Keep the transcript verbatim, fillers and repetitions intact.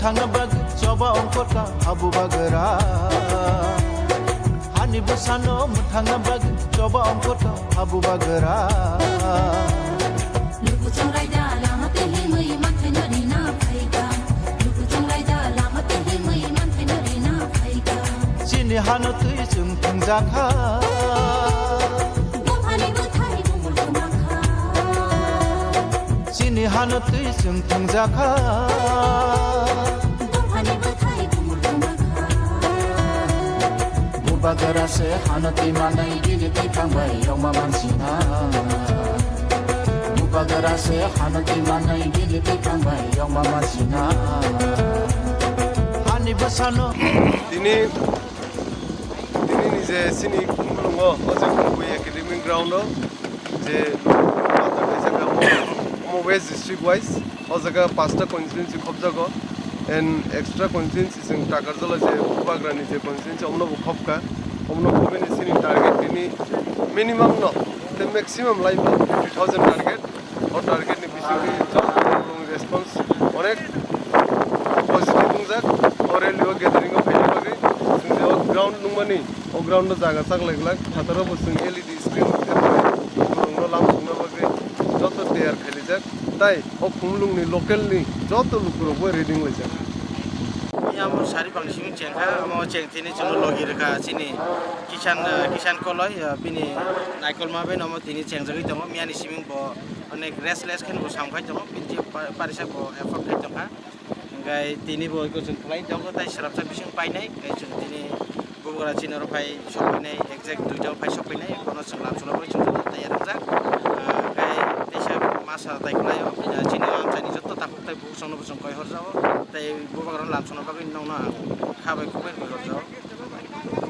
Thangna bagwi choba ongkota habu bagra. Hani bwsano mwthangna bagwi choba ongkota habu bagra. Luku chongraida lama twi himwi manthai no rina phaika. Luku chongraida lama twi himwi manthai no rina phaika. Chini hano twi chwng thwngjakha. Buphani bwthai bumul kwmakha. Chini hano twi chwng thwngjakha. Buphani bwthai bumul kwmakha. Bubagra se hano twi manai bini twi thangbai yongma mansina. Bubagra se hano twi manai bini twi thangbai yongma mansina. Hani bwsano. Tini, tini ni je sini khumulungo, o je Khumui Academy ground o, je mata kaisa kamo, omo West District wise, o jaga pasta constituency khobjago, and extra constituency chwng Takarjala je Bubagra ni je constituency, omno bo khobka, omno khobini sini target tini minimum no, te maximum lai fifty thousand target. O target ni bisingtwi joto response onek positive wngjak. O rally o gathering o phaina bagwi chwng je o ground nungmani, o ground o jaga chak lai glak phataro bo chwng L E D screen rwkha, borokno lam songna bagwi joto tiyar khailaijak. Tai o Khumulwng ni local ni joto lukurok bo ready wnglaijak. Yang sari bang simi chengkha, amo cheng thini chwngno logi rwkha chini Kisan, eh, Kisan Koloi, eh, bini naikolma bai nomo tini chengjagwi tongo. Miyani siming bo onek restless khe bo sam khai tongo, bini je pa-, parisa bo effort khai tongkha. Hingkhai tini bo eko chwng khlai tongo, tai srapsa bising painai, hingkhai chwng tini Bubagra chini oro phai sokphainai, exact duita o phai sokphainai, bono chwng lam sona bagwi chwng joto tayar wngjak. Ah, hingkhai teisa masa tai khlaio, ah, chini o amchaini joto takhuk tai bukhuk chwngno bo chwng koi horjao, tai Bubagrano lam sona bagwi nokno ang kha bai khuk bai koi horjao.